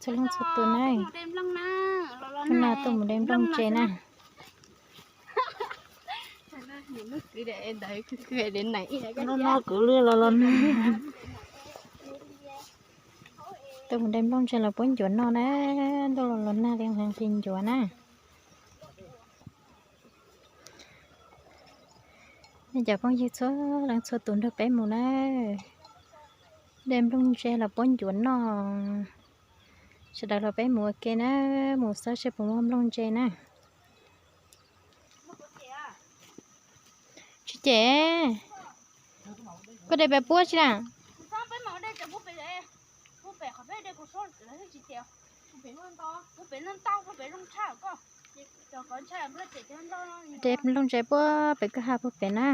Leej txhua tus na, hnub no tuaj mus de nplooj ntse na. Hnub no kwv li los los nag. Tuaj mus de nplooj ntse los puab ncuav noj na, ntuj los los nag li heev li ncuav na. Nej cov phooj ywg txhua leej txhua tus nrog peb mus na, de nplooj ntse los puab ncuav noj. Sawv daws los peb mus ua ke na, mus saib seb puas muaj nplooj ntse na. Tsis cem, koj de pem puab tsis na? De nplooj ntse puag pem kwj ha puag pem na.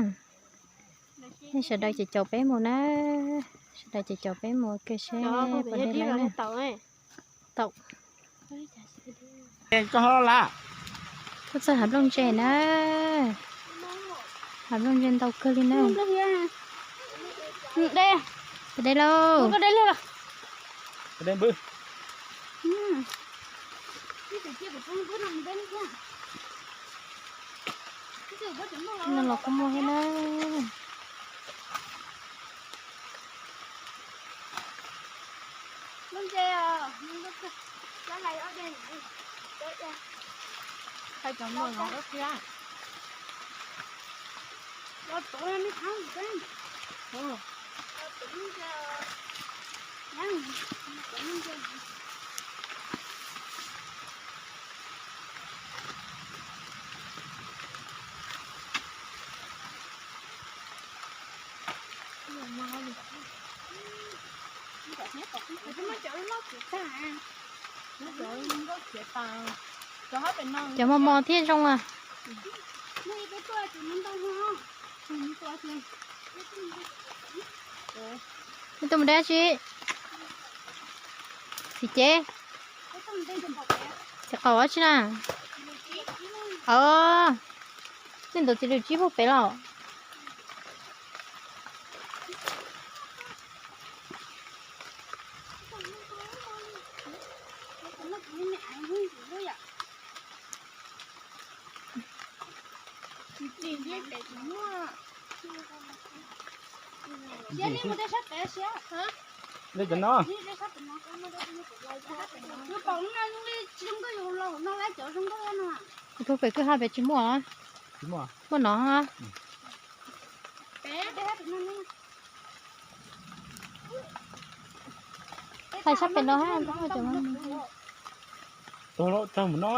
Nej sawv daws ces caum peb mus na, sawv daws ces caum peb mus ua ke seb puas de lawm na. Tau. Tuaj txog hav nplooj ntse na, hav nplooj ntse ntau kawg li na. De lauj. No los kuj muaj thiab na. Cov mos mos thiab zoo a. Nej tuaj mus dab tsi? Txiv cev, txiv qaub dab tsi na? Os, nej ntawd txiv lws tsib puag pem los. Puag pem kwj ha pem tsis muaj. Muaj no. Hais sab pem no hab. Tag mus no.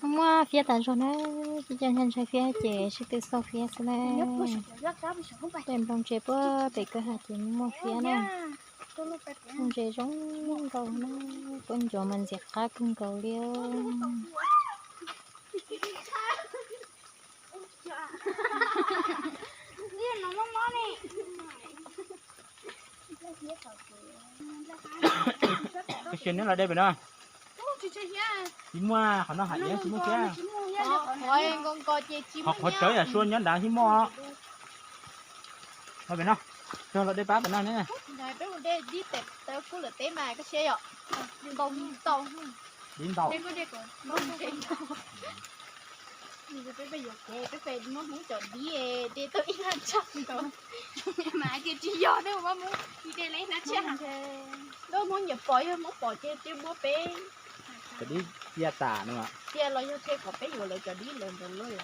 Muaj fiab tas zog na, cov ntshai fiab ces sib tw xauj fiab xwb na. Tej nplooj ntse puag pem kwj ha ces muaj fiab na. Nplooj ntse zoo nkauj na, puab ncuav mas ntxim qab kawg nkaus li. Tab sis neb los de pem no. Tsis muaj, qhov no hais tsis muaj thiab. Qhov qhuav tsawv yam sua nyob nrad tsis muaj. Pem no, cog los de pab pem no ne. Peb mus de dib pem taw kub lawm teb mas koj siab yom. Ntau ntau. Dib ntau. Peb yuav kev peb pem muab Hmoob cov dib de tau ib hnab tshiab ntau. Mas tias tsis yog tej muab Hmoob de la ib hnab tshiab. Lawv Hmoob nyiam pom, yog Hmoob pom ces twb muab peb cov dib cia tas no. Cia los yog cia kom peb yuav lawv cov dib lawm ntawd lauj.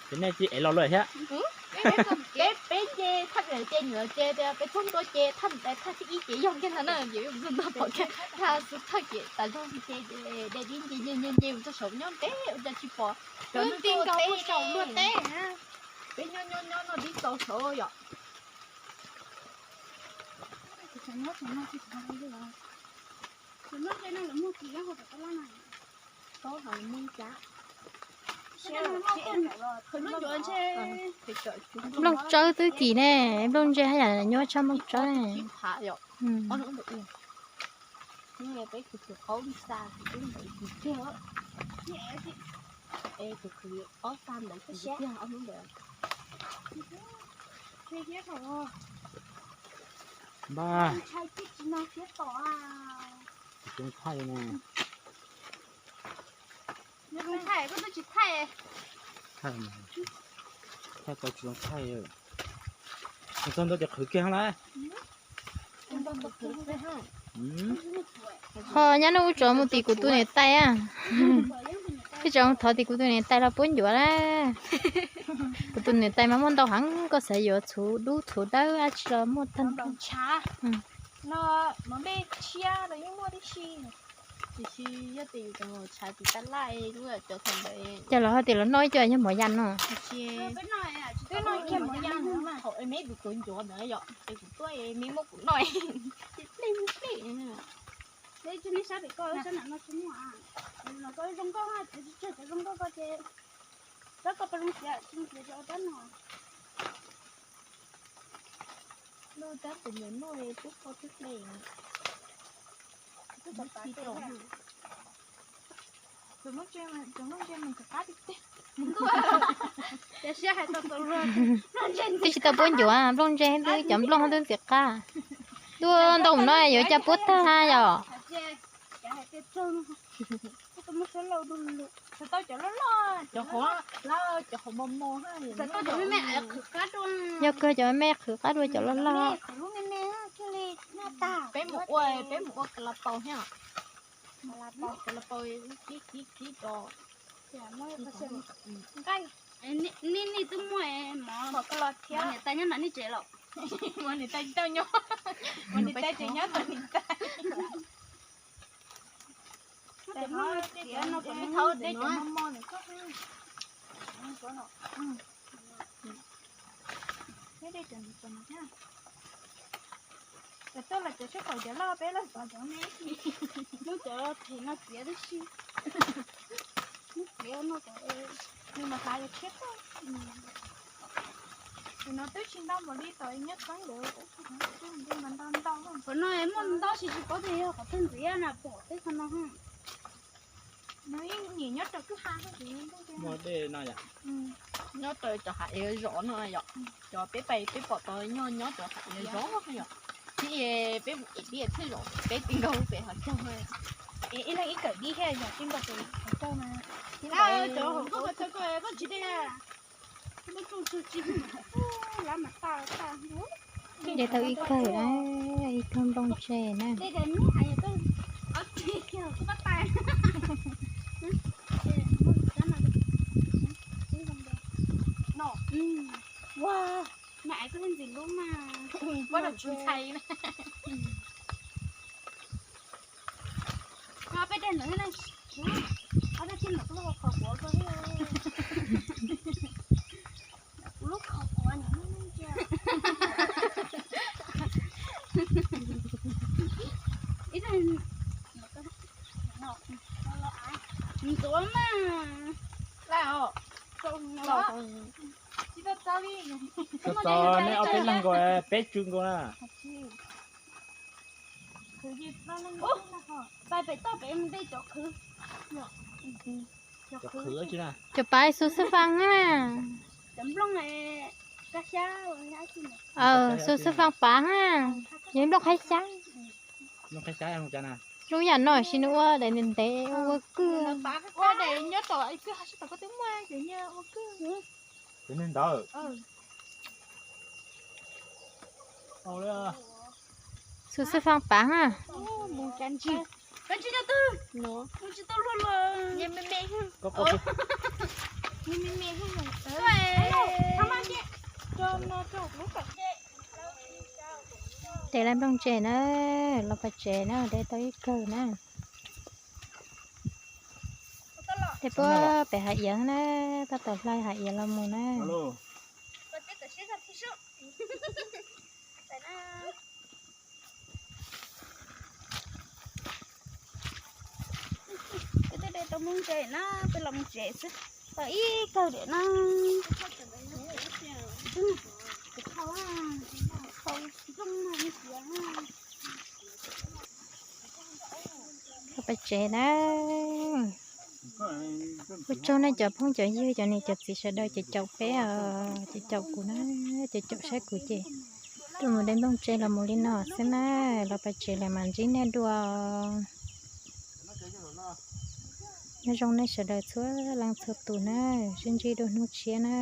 Ces nej cia ev los lawm thiab. Peb, peb nce thaj ces nyuam ces tias peb txog ntua ces thaj, thaj thib ib ces yog kiag ntag na, ces ntog pom kiag thaj xub thawj ces tas zog ces de dib nce nce nce nce mus txog saum nyob ntev ua cas tsis pom. Cov nti nkaus saum luag teb. Peb nyob nyob nyob noj dib txaus saud yom. Nplooj tsawb twb kim ne, nplooj ntse haj yam nyuaj tshaj nplooj tsawb. Npaj, tsis zoo thaij no. Thaij tau tsis zoo thaij. Txog ntawd ces qhwv kiag lawm. Ho nyab Nuj wb tso mus tim kuv tus niam tais a. Wb tso thov tim kuv tus niam tais los puab ncuav na. Kuv tus niam tais mas muaj ntau heev, koj xav yuav txhuv dub txhuv dawb dab tsi los muaj tag nrho. Cas los ho tias los noj ib co yog mov yas no. Twb tsis tau puab ncuav, nplooj ntse twb cov nplooj twb ntxim qab. Tuaj ntau no yuav cas puab tag yom. Yog kawg cov me me qhwv qab dua cov loj loj. Nej twb muaj mov, niam tais nyob nram nej tsev los? Niam tais tsis tau nyob, niam tais tseem nyob tom niam tais. Cov tuaj los cov sib pom cov loj peb los xov cov me. Muab cov phem no txiav tib si. Muab txiav no kom nws mam hlav yuav tshiab tuaj. Tus no twb tsis ntau npaum li tom nyob txeeb ntawd, tus no mas ntau ntau. Qhov no muaj ntau tsis tsis paub tias yog qhov twg ntxiv na, pom tej qhov no. Nws yeej nyiam nyob raws kwj ha. Muaj dej no yom. Nyob raws cov hav ev zov no yom. Cov peb pais peb pom tau nyob nyob cov hav ev zov yom. Thiab peb mus ev dib thiaj zov, peb ti nkaug pem hav caug. Ib leeg ib kawm dib thiaj zov ti nkaug pem hav caug mas. Cov hauv nkauj ko, koj tsis de. De tau ib kawg na, ib kawg nplooj ntse na. Peb de ntawd thiab na. Ob peb tij ntawm kuv lub qhov quav ko thiab. Kuv lub qhov quav nyob ntsia. Ib tag ntxuav mas. Txog txog nej ob peb leeg nkaus, peb tsw nkaus na. Pais pem toj pem mus de cov qhwv. Cov pav xu xwb faaj na. Xu xwb faaj pav na. Yog nplooj qhaib xyab. Lub yam no sis nws ua daim ntev ntev ua kwj. Xu xwb faaj pav na. De laj nplooj ntse na, los pem tsev na, de tau ib kawg na. Tej puag pem hav iav na, tab tom hlais hav iav los mus na. Peb twb de tau nplooj ntse na, peb los mus tsev xwb. Tau ib kawg diam no. Peb tsev na. Ua tsaug nej cov phooj cov ywg, cov niam cov txiv sawv daws cov caum peb os, cov caum kuv na, cov caum saib kuv ces tuaj mus de nplooj tsev los mus li no xwb na, los peb tsev lawm mam ntsib nej dua. Nyob zoo nej sawv daws txhua leej txhua tus na, sib ntsib dua hnub tshiab na.